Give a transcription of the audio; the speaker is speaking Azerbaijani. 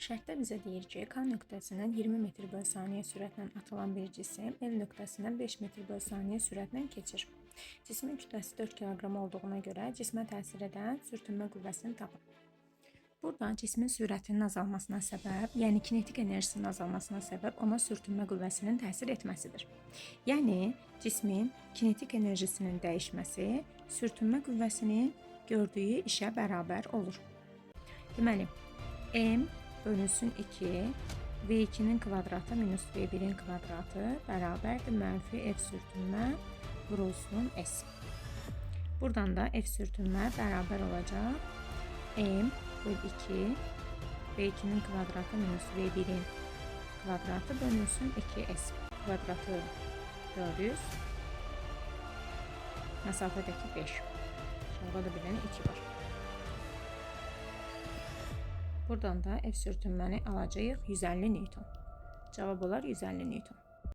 Şərtdə bizə deyir ki, K nöqtəsindən 20 metr böl saniyə sürətlə atılan bir cisim L nöqtəsindən 5 metr böl saniyə sürətlə keçir. Cismin kütləsi 4 kq olduğuna görə cismə təsir edən sürtünmə qüvvəsini tapın. Buradan cismin sürətinin azalmasına səbəb, yəni kinetik enerjisinin azalmasına səbəb ona sürtünmə qüvvəsinin təsir etməsidir. Yəni cismin kinetik enerjisinin dəyişməsi sürtünmə qüvvəsinin gördüyü işə bərabər olur. Deməli, m bölünsün 2 v2-nin kvadratı minus v1-in kvadratı bərabərdir mənfi f sürtünmə vurulsun s. Buradan da f sürtünmə bərabər olacaq m böl 2 v2-nin kvadratı minus v1-in kvadratı bölünsün 2s kvadratı 400 məsafədəki 5. Aşağıda da bir dənə 2 var. Buradan da F sürtünməni alacağıq 150 Newton. Cavab olar 150 Newton.